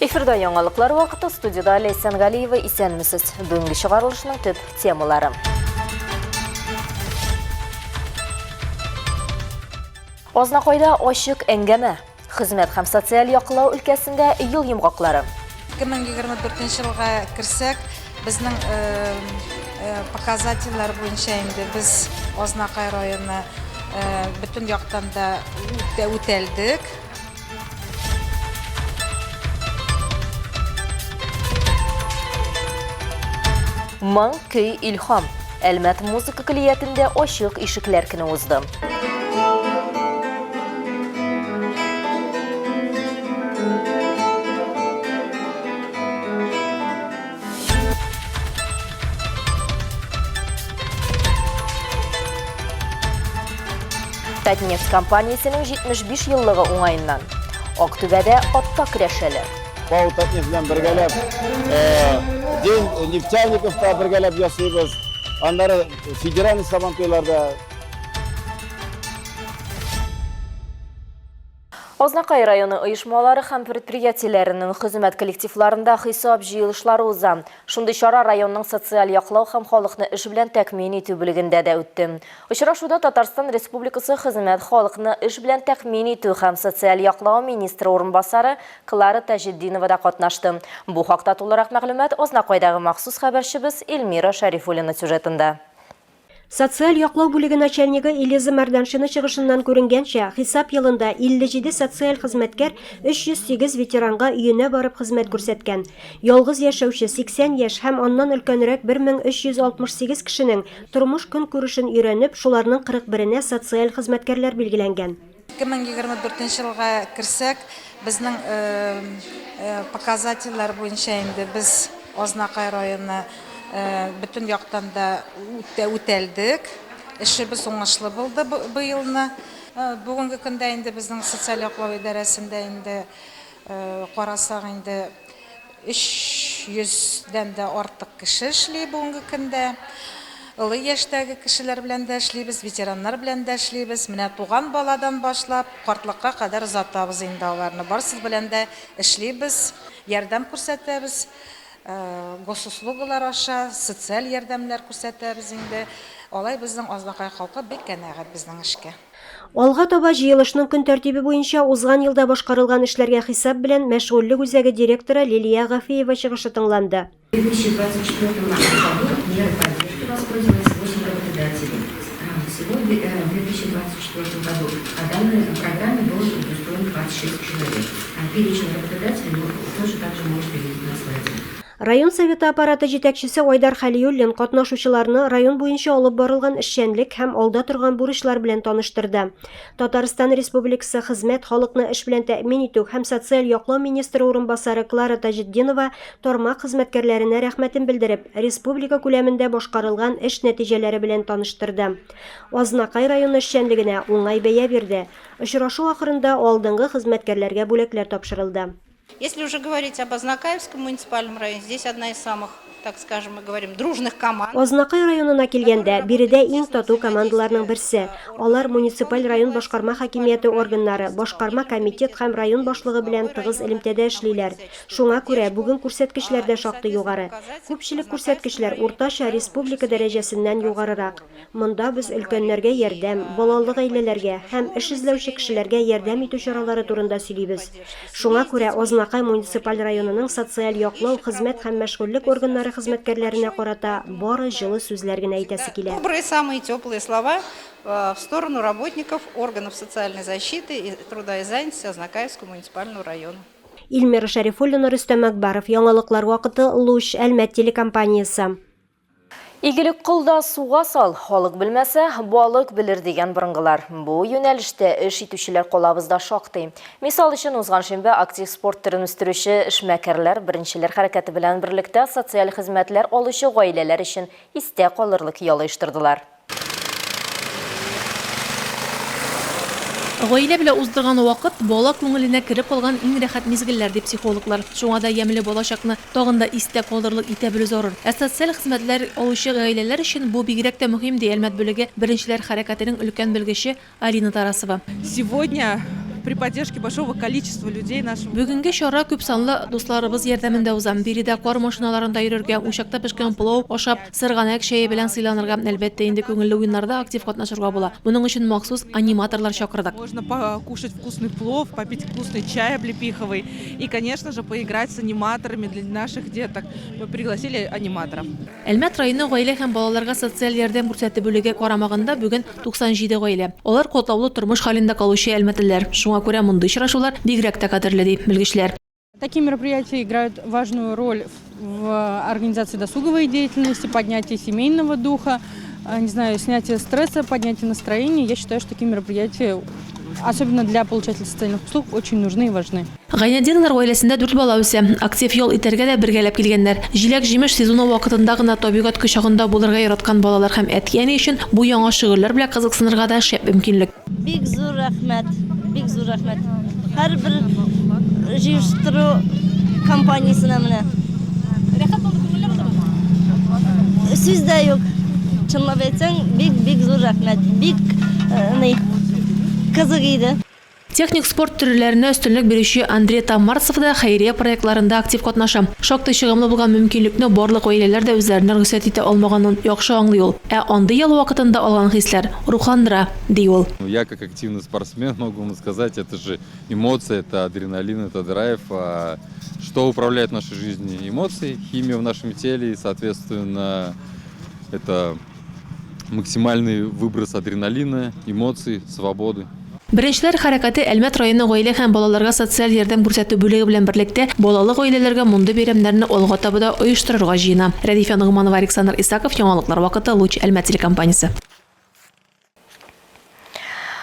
Эфирда яңалыклар вакыты студиядә Ләйсән Галиева исәнмесез. Бүгенге чыгарылышның төп темалары. Азнакайда ачык әңгәмә. Хезмәт һәм социаль яклау өлкәсендә ел йомгаклары. 2024 елга керсәк, безнең э, э, показательләр буенча инде без Азнакай районы э, бөтен яктан да үтәлдек. Моң, көй, илһам. Әлмәт музыка көллиятендә ачык ишекләр көне узды. Татнефть компаниясенең 75 еллыгы уңаеннан Актүбәдә атта көрәшәләр. ПАО Татнефть белән бергәләп День нефтяников та бергәләп ясыйбыз. Аннары федеральный сабантуйларда. Азнакай районы оешмалары һәм предприятиеләренең хезмәт коллективларында хисап җыелышлары уза. Шундый чара районның социаль яклау һәм халыкны эш белән тәэмин итү бүлегендә дә үтте. Очрашуда Татарстан Республикасы хезмәт, халыкны эш белән тәэмин итү һәм социаль яклау министры урынбасары Клара Таҗетдинова да катнашты. Бу хакта тулырак мәгълүмат Азнакайдагы махсус хәбәрчебез Эльмира Шәрифуллина сюжетында. Социаль яклау бүлеге начальнигы Элиза Мәрданшина чыгышыннан күренгәнчә, хисап елында 57 социаль хезмәткәр 308 ветеранга өенә барып хезмәт күрсәткән. Ялгыз яшәүче 80 яшь һәм аннан өлкәнрәк 1368 кешенең тормыш-көнкүрешен өйрәнеп, шуларның 41-енә социаль хезмәткәрләр билгеләнгән. 2024 елга керсәк, безнең показательләр буенча инде без Азнакай районы бөтен яктан да үтәлдек. Эшебез уңышлы булды быелны. Бүгенге көндә инде безнең социаль яклау идарәсендә инде карасак инде 300 дән дә артык кеше эшли бүгенге көндә. Олы яшьтәге кешеләр белән дә эшлибез, ветераннар белән дә эшлибез. Менә туган баладан башлап, картлыкка кадәр озатабыз инде аларны. Барысы белән дә эшлибез, ярдәм күрсәтәбез. Госуслугалар аша социаль ярдәмнәр күрсәтәбез инде. Алай безнең Азнакай халкы бик канәгать безнең эшкә. Алга таба җыелышның көн тәртибе буенча узган елда башкарылган эшләргә хисап белән мәшгульлек үзәге директоры Лилия Гафиева чыгышы тыңланды. В 2024 году мерой поддержки воспользовались 8 работодателей. Всего в 2024 году по данной программе было трудоустроено 26 человек. Перечень работодателей вы тоже также можете видеть на слайде. Район Советы аппараты җитәкчесе Айдар Хәлиуллин катнашучыларны район буенча алып барылган эшчәнлек һәм алда торган бурычлар белән таныштырды. Татарстан Республикасы Хезмәт, халыкны эш белән тәэмин итү һәм социаль яклау министры урынбасары Клара Таҗетдинова тармак хезмәткәрләренә рәхмәтен белдереп, республика күләмендә башкарылган эш нәтиҗәләре белән таныштырды. Азнакай районы эшчәнлегенә уңай бәя бирде. Очрашу ахырында алдынгы хезмәткәрләргә бүләкләр тапшырылды. Если уже говорить об Азнакаевском муниципальном районе, здесь одна из самых, так скажем, мы говорим, дружных команд. Азнакай районына килгәндә, биредә иң тату командаларның берсе. Алар муниципаль район башкарма хакимияте органнары, башкарма комитет һәм район башлыгы белән тыгыз элемтәдә эшлиләр. Шуңа күрә бүген күрсәткечләр дә шактый югары. Күпчелек күрсәткечләр уртача республика дәрәҗәсеннән югарырак. Монда без өлкәннәргә ярдәм, балалы гаиләләргә һәм эш эзләүче кешеләргә ярдәм итү чаралары турында сөйлибез. Шуңа күрә Азнакай муниципаль районының социаль яклау, хезмәт һәм мәшгульлек органнары хезмәткәрләренә карата бары җылы сүзләр генә әйтәсе килә. Добрые, самые теплые слова в сторону работников органов социальной защиты и труда и занятости Азнакаевского муниципального района. Илмира Шәрифуллина, Рөстәм Әкбаров, Яңалыклар вакыты, Луч, Әлмәт телекомпаниясе. Игелек кыл да суга сал, халык белмәсә, балык белер дигән борынгылар. Бу юнәлештә эш итүчеләр калабызда шактый. Мисал өчен, узган шимбә актив спорт төрен үстерүче эшмәкәрләр Беренчеләр хәрәкәте белән берлектә социаль хезмәтләр алучы гаиләләр өчен истә калырлык ял оештырдылар. Гаилә белән уздырган вакыт, бала күңеленә кереп калган иң рәхәт мизгелләр, ди психологлар. Шуңа да ямьле балачакны тагын да истә калдырырлык итә белү зарур. Ә социаль хезмәтләр алучы гаиләләр өчен бу бигрәк тә мөһим, ди Әлмәт бүлеге Беренчеләр хәрәкәтенең өлкән белгече Алина Тарасова. Сегодня. При поддержке большого количества людей нашего. Бүгенге чара күпсанлы дусларыбыз ярдәмендә уза. Биредә кар машиналарында йөрергә, учакта пешкән пылау ашап, сырганак чәе белән сыйланырга, әлбәттә инде, күңелле уеннарда актив катнашырга була. Моның өчен махсус аниматорлар чакырдык. Можно покушать вкусный плов, попить вкусный чай облепиховый и, конечно же, поиграть с аниматорами для наших деток. Мы пригласили аниматоров. Әлмәт районы гаилә һәм балаларга социаль ярдәм күрсәтү бүлеге карамагында бүген 97 гаилә. Алар катлаулы тормыш хәлендә калучы әлмәтлеләр. Шуңа күрә мондый очрашулар бигрәк тә кадерле, ди белгечләр. Такие мероприятия играют важную роль в организации досуговой деятельности, поднятии семейного духа, не знаю, снятие стресса, поднятие настроения. Я считаю, что такие мероприятия, особенно для получателей социальных услуг, очень нужны и важны. Гайнетдиновлар гаиләсендә дүрт бала үсә. Актив ял итәргә дә бергәләп килгәннәр. Җиләк-җимеш сезоны вакытында гына табигать кочагында булырга яраткан балалар һәм әти-әни өчен бу яңа шөгыльләр белән кызыксынырга да шәп мөмкинлек. Бик зур рәхмәт, бик зур рәхмәт. Һәрбер җыештыру компаниясенә менә. Рәхәт булды, күңелле булдымы? Сүз дә юк. Чынлап әйтсәң, бик-бик зур рәхмәт. Бик ни кызык иде. Техник спорт төрләренә өстенлек бирүче Андрей Тамарцев та хәйрия проектларында актив катнаша. Шактый чыгымлы булган мөмкинлекне барлык гаиләләр дә үзләренә рөхсәт итә алмаганын яхшы аңлый ул. Ә андый ял вакытында алган хисләр рухландыра, ди ул. Я как активный спортсмен могу вам сказать, это же эмоции, это адреналин, это драйв. А что управляет нашей жизнью? Эмоции, химия в нашем теле и, соответственно, это максимальный выброс адреналина, эмоций, свободы. Беренчеләр хәрәкәте Әлмәт районы гаилә һәм балаларга социаль ярдәм күрсәтү бүлеге белән берлектә балалы гаиләләргә мондый бәйрәмнәрне алга таба да оештырырга җыена. Рәдифә Ногманова, Александр Исаков, Яңалыклар вакыты, Луч, Әлмәт телекомпаниясе.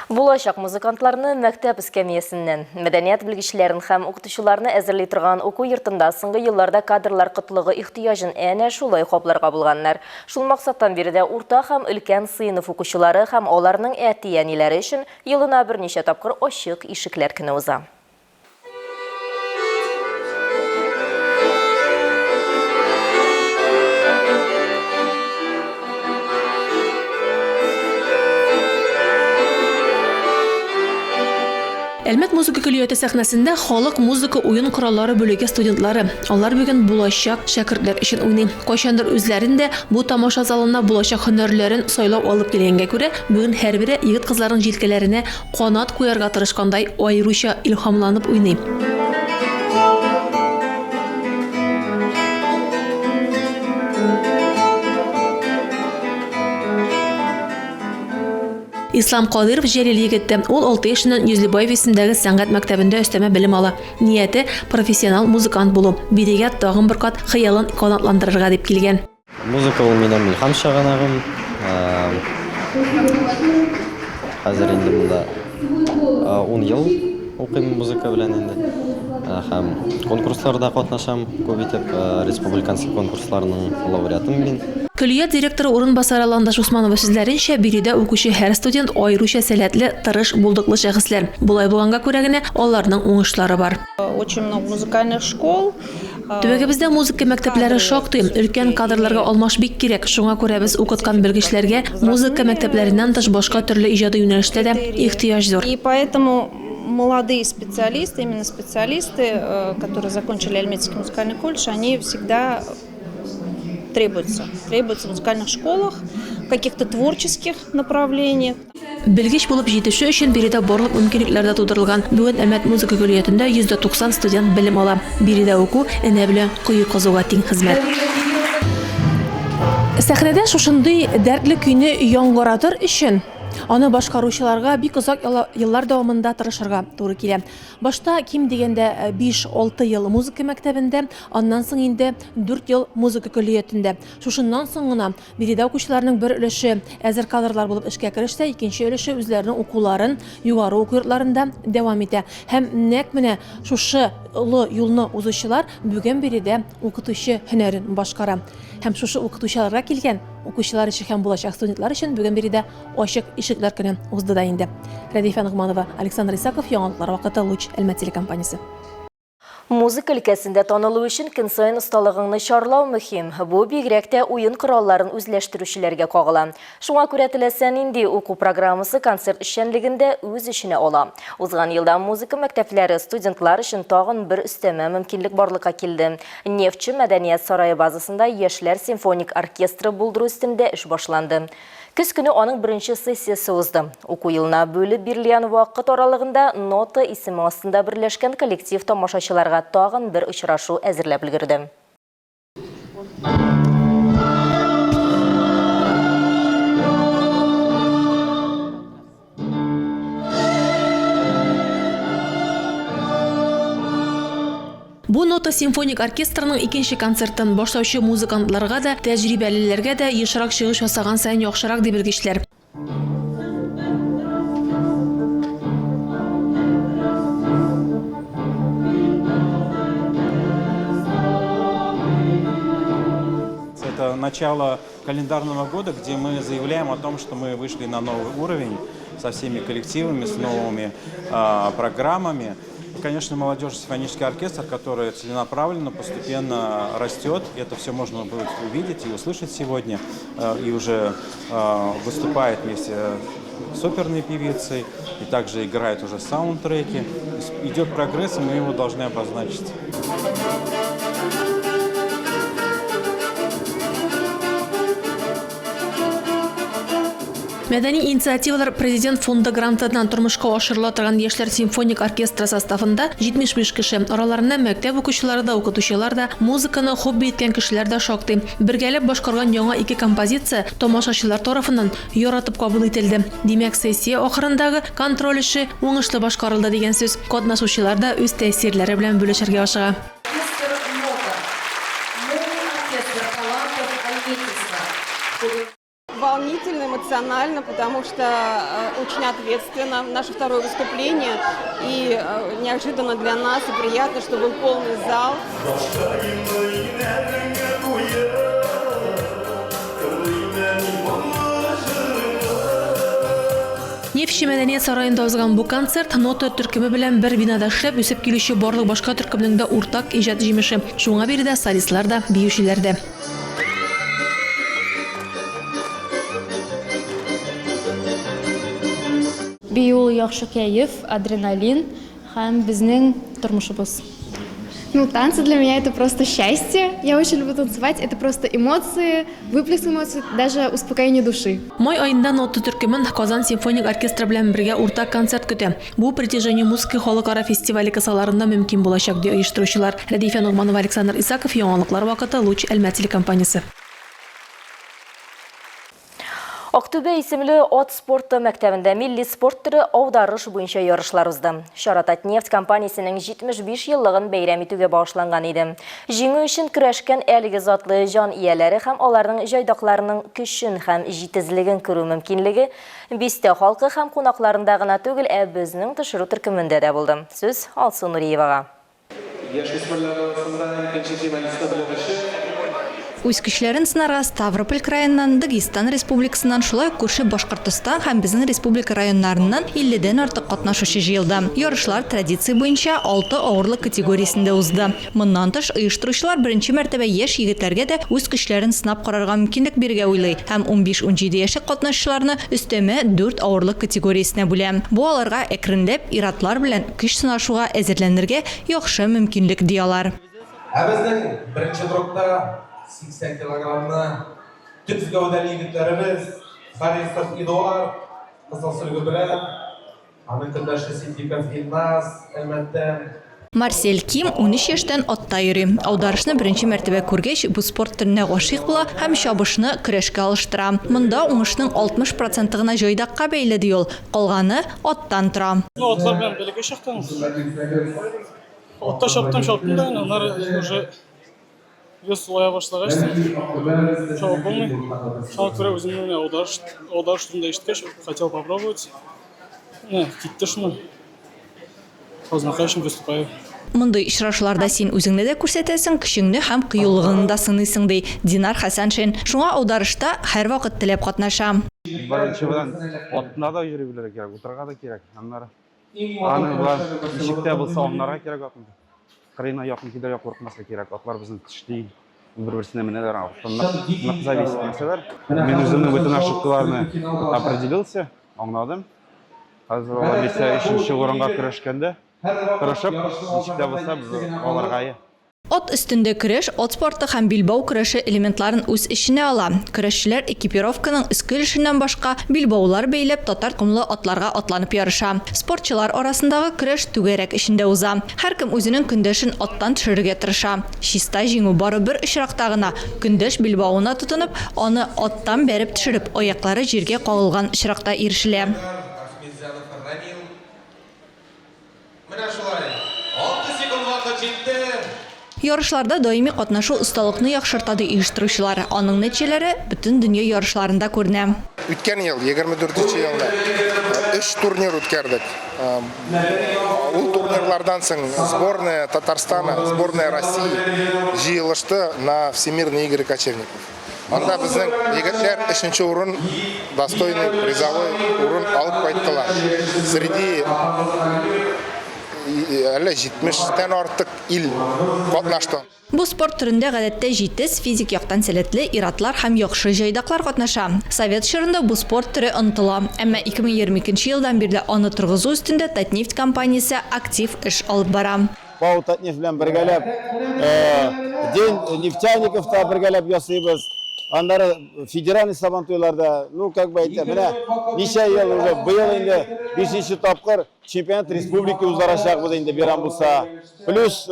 Булачак музыкантларны мәктәп эскәмиясеннән, мәдәният белгечләрен һәм укытучыларны әзерли торган уку йортында соңгы елларда кадрлар кытлыгы ихтыяҗын әнә шулай капларга булганнар. Шул максаттан биредә урта һәм өлкән сыйныф укучылары һәм аларның әти-әниләре өчен елына берничә тапкыр ачык ишекләр көне уза. Әлмәт музыка көллияте сәхнәсендә халык музыка уен кораллары бүлеге студентлары. Алар бүген булачак шәкертләр өчен уйный. Кайчандыр үзләрен дә бу тамаша залына булачак һөнәрләрен сайлап алып килгәнгә күрә, бүген һәрбере егет-кызларның җилкәләренә канат куярга тырышкандай аеруча илһамланып уйный. Ислам Кадыйров Җәлил егете. Ул 6 яшеннән Йөзлебаев исемендәге сәнгать мәктәбендә өстәмә белем ала. Нияте, профессионал музыкант булу. Бирегә тагын бер кат хыялын канатландырырга дип килгән. Музыка ул минем илһам чыганагым. Хәзер инде монда 10 ел укыйм музыка белән инде. Һәм конкурсларда катнашам күп итеп, республиканский конкурсларның лауреатым мин. Көллият директоры урынбасары Ландыш Усманова сүзләренчә, биредә укучы һәр студент аеруча сәләтле, тырыш, булдыклы шәхесләр. Болай булганга күрә генә аларның уңышлары бар. Очень много музыкальных школ. Төбәгебездә музыка мәктәпләре шактый. Өлкән кадрларга алмаш бик кирәк. Шуңа күрә без укыткан белгечләргә музыка мәктәпләреннән тыш башка төрле иҗади юнәлештә дә ихтыяҗ зур. И поэтому молодые специалисты, именно специалисты, которые закончили Альметьевский музыкальный колледж, они всегда требуются. Требуются в музыкальных школах, в каких-то творческих направлениях. Белгеч булып җитешү өчен биредә барлык мөмкинлекләр дә тудырылган. Бүген Әлмәт музыка көллиятендә 190 студент белем ала. Биредә уку энә белән кое казуга тиң хезмәт. Сәхнәдә шушындый дәртле көйне яңгыратыр өчен аны башкаручыларга бик озак еллар дәвамында тырышырга туры килә. Башта ким дигәндә 5-6 ел музыка мәктәбендә, аннан соң инде 4 ел музыка көллиятендә. Шушыннан соң гына Биредә укучыларның бер өлеше әзер кадрлар булып эшкә керешсә, икенче өлеше үзләренең укуларын югары уку йортларында дәвам итә. Һәм нәкъ менә шушы олы юлны узучылар бүген биредә укытучы һөнәрен башкара. Һәм шушы укытучыларга килгән укучылар өчен һәм булачак студентлар өчен бүген биредә ачык ишекләр көне узды да инде. Рәдифә Ногманова, Александр Исаков, Яңалыклар вакыты, Луч, Әлмәт телекомпаниясе. Музыка өлкәсендә танылу өчен көн саен осталыгыңны чарлау мөһим. Бу бигрәк тә уен коралларын үзләштерүчеләргә кагыла. Шуңа күрә теләсә нинди уку программасы концерт эшчәнлеген дә үз эченә ала. Узган елда музыка мәктәпләре студентлар өчен тагын бер өстәмә мөмкинлек барлыкка килде. Нефтьче мәдәният сарае базасында яшьләр симфоник оркестры булдыру өстендә эш башланды. Көз көне аның беренче сессиясе узды. Уку елына бүлеп бирелгән вакыт аралыгында Нота исеме астында берләшкән коллектив тамашачыларга тагын бер очрашу әзерләп өлгерде. Бу нота симфоник оркестрының икенче концертын. Башлаучы музыкантларга да, тәҗрибәлеләргә дә ешрак чыгыш ясаган саен яхшырак, ди белгечләр. Это начало календарного года, где мы заявляем о том, что мы вышли на новый уровень со всеми коллективами, с новыми программами. И, конечно, молодежный симфонический оркестр, который целенаправленно, постепенно растет. Это все можно будет увидеть и услышать сегодня. И уже выступает вместе с оперной певицей, и также играет уже саундтреки. То есть идет прогресс, и мы его должны обозначить. Мәдәни инициативалар Президент фонды грантыннан тормышка ашырыла торган Яшьләр симфоник оркестры составында 75 кеше. Араларында мәктәп укучылары да, укытучылар да, музыканы хобби иткән кешеләр дә шактый. Бергәләп башкарган яңа ике композиция тамашачылар тарафыннан яратып кабул ителде. Димәк, сессия ахырындагы контроль эше уңышлы башкарылды дигән сүз. Катнашучылар да үз тәэсирләре белән бүлешергә ашыга. Оркестр Нота. Новый оркестр талантов Альметьевска. Волнительно, эмоционально, потому что очень ответственно. Наше второе выступление, и неожиданно для нас, и приятно, что был полный зал. Нефтьче мәдәният сараенда узган бу концерт Нота төркеме белән бер бинада эшләп үсеп килүче барлык башка төркемнең дә уртак иҗат җимеше. Шуңа биредә солистлар да, биючеләр дә. Бию ул яхшы кәеф, адреналин һәм безнең тормышыбыз. Ну, танцы для меня это просто счастье. Я очень люблю танцевать. Это просто эмоции, выплеск эмоций, даже успокоение души. Май аенда Нота төркемен Казан симфоник оркестры белән бергә уртак концерт көтә. Бу Притяжение музыки халыкара фестивале кысаларында мөмкин булачак, ди оештыручылар. Рәдифә Ногманова, Александр Исаков, Яңалыклар вакыты, Луч, Әлмәт телекомпаниясе. Актүбә исемле ат спорты мәктәбендә милли спорт төре аударыш буенча ярышлар узды. Чара Татнефть компаниясенең 75 еллыгын бәйрәм итүгә багышланган иде. Җиңү өчен көрәшкән әлеге затлы җан ияләре һәм аларның җайдакларының көчен һәм җитезлеген күрү мөмкинлеге бистә халкы һәм кунакларында гына түгел, ә безнең төшерү төркемендә дә булды. Сүз Алсу Нуриевага. Яшүсмерләр арасында икенче финалистны белер өчен. Үз көчләрен сынарга Ставрополь краеннан, Дагестан Республикасыннан, шулай ук күрше Башкортостан һәм безнең республика районнарыннан илледән артык катнашучы җыелды. Ярышлар традиция буенча алты авырлык категориясендә узды. Моннан тыш, оештыручылар беренче мәртәбә яшь егетләргә дә үз көчләрен сынап карарга мөмкинлек бирергә уйлый һәм унбиш-унҗиде яшьлек катнашучыларны өстәмә дүрт авырлык категориясенә бүлә. Бу аларга әкренләп ир-атлар белән көч сынашуга әзерләнергә яхшы мөмкинлек, ди алар. Ә безнең беренче дропта 80 килограммны төз гәүдәле егетләребез Харисов Эдуард кызыл сөлге белән Аның көндәше Ситдиков Илназ, Әлмәттән. Марсель Ким 13 яшьтән атта йөри. Аударышны беренче мәртәбә күргәч, бу спорт төренә гашыйк була һәм чабышны көрәшкә алыштыра. Монда уңышның 60 проценты гына җайдакка бәйле, ди ул. Калганы аттан тора. Ну, атлар белән бәләкәй чактан. Атта чаптым, чаптым да инде, аннары уже Вес зулая башлагач, чабып булмый. Шуңа күрә үземнең менә аударыш, аударыш турында ишеткәч, хотел попробовать. Менә китте шуннан. Азнакай өчен выступаю. Мондый очрашуларда син үзеңне дә күрсәтәсең, көчеңне һәм кыюлыгыңны да сыныйсың, ди Динар Хәсәншин. Шуңа аударышта һәрвакыт теләп катнаша. Беренче белән атына да йөри белергә кирәк, утырырга да кирәк. Аннары аның белән ничек тә булса аунарга кирәк атны. кырыена якын килергә курыкмаска кирәк. Атлар безне тешли, бер-берсенә менәләр, аттан нык, нык зависит нәрсәләр. Мин үземнең бөтен ошибкаларны определился, аңладым. Хәзер алла бирсә, өченче урынга көрәшкәндә, тырышып, ничек тә булса, без алырга. Ат өстендә көрәш ат спорты һәм билбау көрәше элементларын үз эченә ала. Көрәшчеләр экипировканың өске өлешеннән башка билбаулар бәйләп татар токымлы атларга атланып ярыша. Спортчылар арасындагы көрәш түгәрәк эчендә уза. Һәркем үзенең көндәшен аттан төшерергә тырыша. Чиста җиңү бары бер очракта гына, көндәш билбавына тотынып, аны аттан бәреп төшереп, аяклары җиргә кагылган очракта ирешелә. Менә шулай. 6 секунд вакыт җитте. Ярышларда даими катнашу осталыкны яхшырта, ди оештыручылар. Аның нәтиҗәләре бөтен дөнья ярышларында күренә. Үткән ел, 24 нче елны, өч турнир үткәрдек. Ул турнирлардан соң сборная Татарстана, сборная России җыелышты на Всемирные игры кочевников. Анда безнең егетләр өченче урын, достойный призовой урын алып кайттылар. Среди әллә 70 тән артык ил катнашты. Бу спорт төрендә гадәттә җитез, физик яктан сәләтле ир-атлар һәм яхшы җайдаклар катнаша. Совет чорында бу спорт төре онытыла. Әмма 2022 елдан бирле аны торгызу өстендә Татнефть компаниясе актив эш алып бара. ПАО Татнефть белән бергәләп День нефтяников та бергәләп ясыйбыз. Аннары федеральный сабантуйларда, ну, как бы әйтә, менә ничә ел уже, быел инде бишенче тапкыр чемпионат республики уздырачакбыз инде, бирам булса. Плюс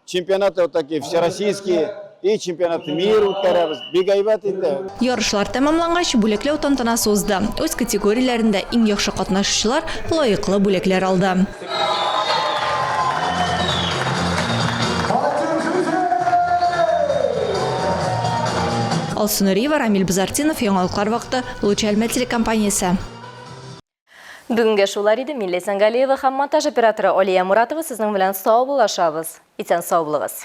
чемпионаты вот такие всероссийские и чемпионат мира үткәрәбез. Бик әйбәт инде. Ярышлар тәмамлангач, бүләкләү тантанасы узды. Үз категорияләрендә иң яхшы катнашучылар лаеклы бүләкләр алды. Алсу Нуриева, Рамил Базартдинов, Яңалыклар вакыты, Луч Әлмәт телекомпаниясе. Бүгенгә шулар иде. Мин Ләйсән Галиева һәм монтаж операторы Алия Муратова сезнең белән саубуллашабыз. Исән сау булыгыз.